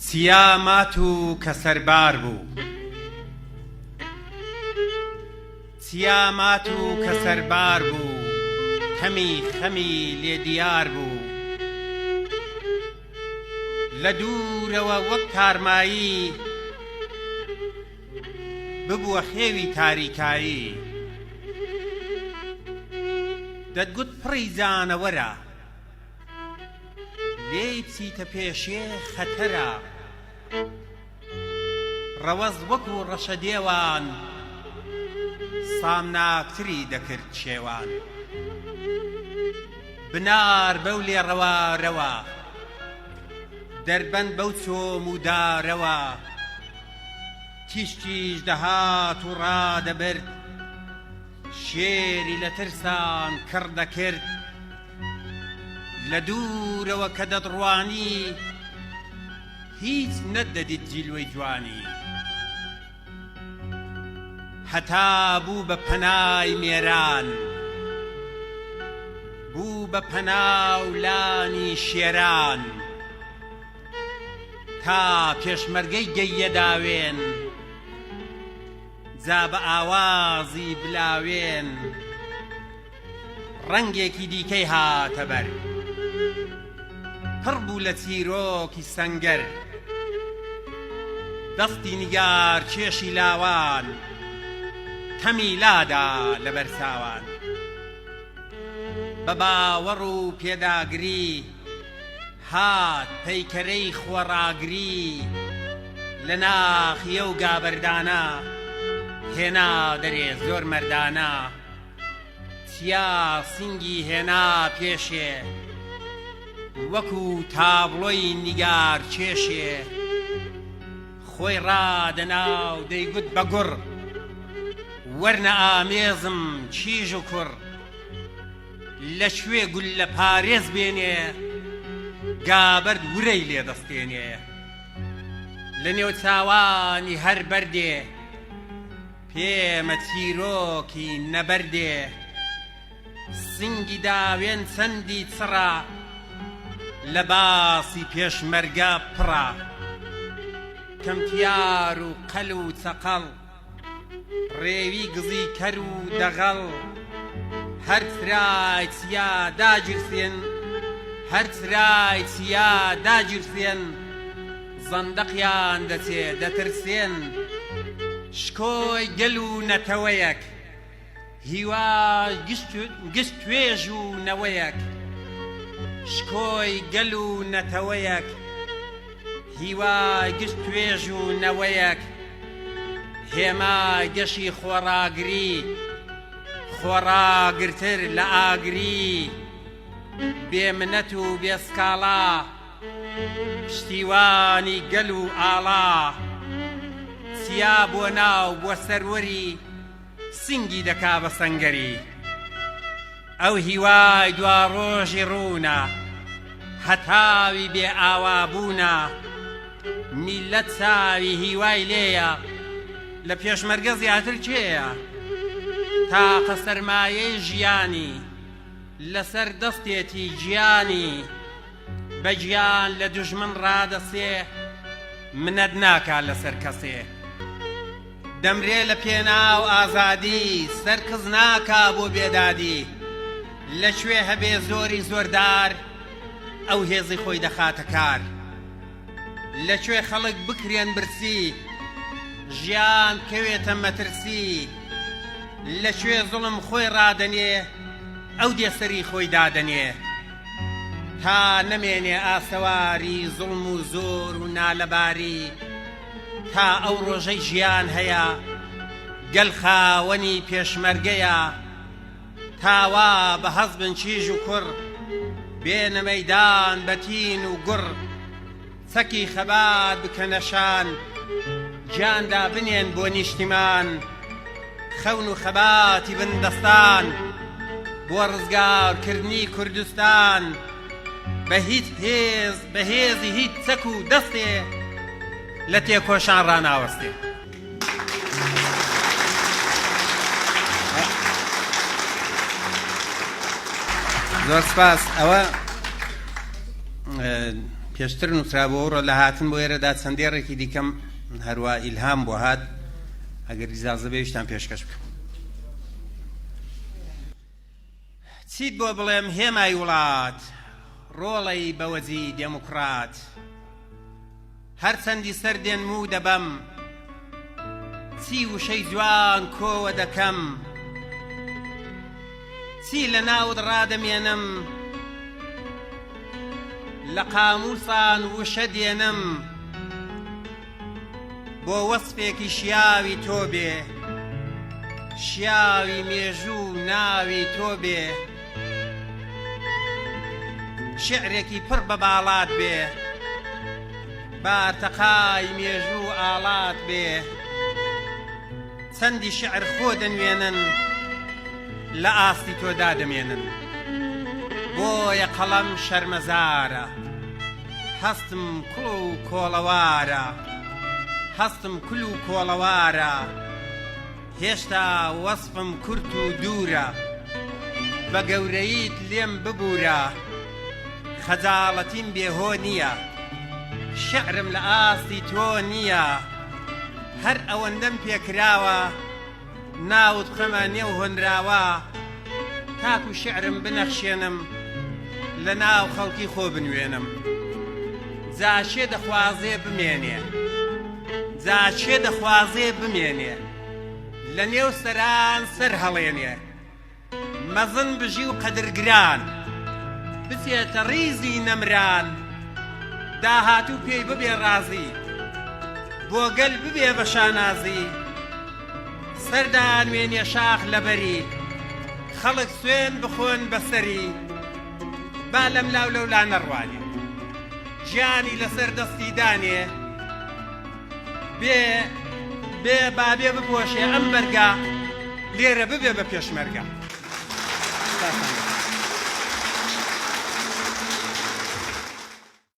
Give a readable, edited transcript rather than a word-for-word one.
چیا مات و کەسەربار بوو. چیا مات و کەسەربار بوو، تەمی خەمی لێ دیار بوو. لە دوورەوە وەک تارمایی ببووە خێوی تاریکایی. دەتگوت پڕی جانەوەرە. لێی بچیتە پێشێ خەتەرە. ڕەوەز وەکوو ڕەشەدێوان سامناکتری دەکرد شێوان. بنار بەو لێڕەوارەوە، دەربەند بەو چۆم و دارەوە. تیشکیش دەهات و ڕادەبرد، شێری لە ترسان کڕ دەکرد. لە دوورەوە کە دەتڕوانی هیچ نەتدەدیت جیلوەی جوانی. هەتا بوو بە پەنای مێران، بوو بە پەنا و لانی شێران. تا پێشمەرگەی گەییە داوێن، جا بە ئاوازی بلاوێن. ڕەنگێکی دیکەی هاتە بەر. پڕ بوو لە چیرۆکی سەنگەر. دەستی نیگارکێشی لاوان تەمی لادا لە بەر چاوان. بە باوەڕ و پێداگری هات پەیکەرەی خۆڕاگری لە ناخی ئەو گابەردانە هێنا دەرێ زۆر مەردانە. چیا سینگی هێنا پێشێ وەکو تابڵۆی نیگار کێشێ خۆی ڕادەنا و دەیگوت بە گوڕ وەرنە ئامێزم کیژ و کوڕ لە کوێ گوللە پارێز بێنێ گابەرد ورەی لێ دەستێنێ لە نێوچاوانی هەر بەردێ پێمە چیرۆکی نەبەردێ سنگی داوێن چەندی چڕە لە باسی پێشمەرگە پڕە کەمتیار و قەل و چەقەڵ ڕێوی گزی کەر و دەغەڵ هەر چرای چیا داگیرسێن هەر چرای چیا داگیرسێن زەندەقیان دەچێ دەترسێن شکۆی گەل و نەتەوەیەک هیوای گشت توێژ و نەوەیەک شکۆی گەل و نەتەوەیەک هیوای گشت توێژ و نەوەیەک هێمای گەشی خۆڕاگری خۆڕاگرتر لە ئاگری بێ منەت و بێ سکاڵا پشتیوانی گەل و ئاڵا چیا بۆ ناو بۆ سەروەری سینگی دەکا بە سەنگەری ئەو هیوای دواڕۆژی ڕوونە هەتاوی بێ ئاوابوونە میللەت چاوی هیوای لێیە لە پێشمەرگە زیاتر کێیە تاقە سەرمایەی ژیانی لەسەر دەستێتی گیانی بە گیان لە دوژمن ڕادەسێ منەت ناکا لەسەر کەسێ دەمرێ لە پێناو ئازادی سەر کز ناکا بۆ بێدادی لە کوێ هەبێ زۆری زۆردار ئەو هێزی خۆی دەخاتە کار لە کوێ خەڵک بکرێن برسی ژیان بکەوێتە مەترسی لە کوێ زوڵم خۆی ڕادەنێ ئەو دێ سەری خۆی دادەنێ تا نەمێنێ ئاسەواری زوڵم و زۆر و نالەباری تا ئەو ڕۆژەی ژیان هەیە گەل خاوەنی پێشمەرگەیە تا وا بە هەست بن کیژ و کوڕ بێنە مەیدان بە تین و گوڕ چەکی خەبات بکەنە شان گیان دابنێن بۆ نیشتیمان خەون و خەباتی بندەستان بۆ ڕزگارکردنی کوردستان بە هیچ هێز بە هێزی هیچ چەک و دەستێ لە تێکۆشان ڕاناوەستێ. زۆر سپاس ئەوە. پێشتر نووسرابوو، ئەوڕۆ لە هاتن بۆ ئێرەدا چەند دێڕێکی دیکەم هەروا ئیلهام بۆ هات، ئەگەر ئیجازە بێ ویشتان پێشکەش بکەم. چیت بۆ بڵێم هێمای وڵات، ڕۆڵەی بەوەجی دێموکڕات، هەرچەندی سەر دێنم و دەبەم، چی وشەی جوان کۆوە دەکەم، چی لە ناوت ڕادەمێنم، لە قامووسان وشە دێنم، بۆ وەسفێکی شیاوی تۆ بێ، شیاوی مێژوو و ناوی تۆ بێ، شیعرێکی پڕ بە باڵات بێ، بارتەقای مێژوو و ئاڵات بێ. چەندی شیعر خۆ دەنوێنن، لە ئاستی تۆ دادەمێنن. بۆیە قەڵەم شەرمەزارە. هەستم کوڵ و کۆڵەوارە هەستم کول و کۆڵەوارە هێشتا وەسفم کورت و دوورە بە گەورەییت لێم ببوورە خەجاڵەتیم بێ هۆ نییە شعرم لە ئاستی تۆ نییە هەر ئەوەندەم پێ کراوە ناوت بخەمە نێو هۆنراوە تاکو شیعرم بنەخشێنم لە ناو خەڵکی خۆ بنوێنم جا کێ دەخوازێ بمێنێ جا کێ دەخوازێ بمێنێ لە نێو سەران سەر هەڵێنێ مەزن بژی و قەدرگران بچێتە ڕیزی نەمران داهاتوو پێی ببێ ڕازی بۆ گەل ببێ بە شانازی سەردانوێنێ شاخ لەبەری خەڵک سوێن بخۆن بەسەری با لەملاو لەولا نەڕوانێ گیانی لەسەر دەستی دانێ بێ بێ با بێ بپۆشێ ئەم بەرگە لێرە ببێ بە پێشمەرگە.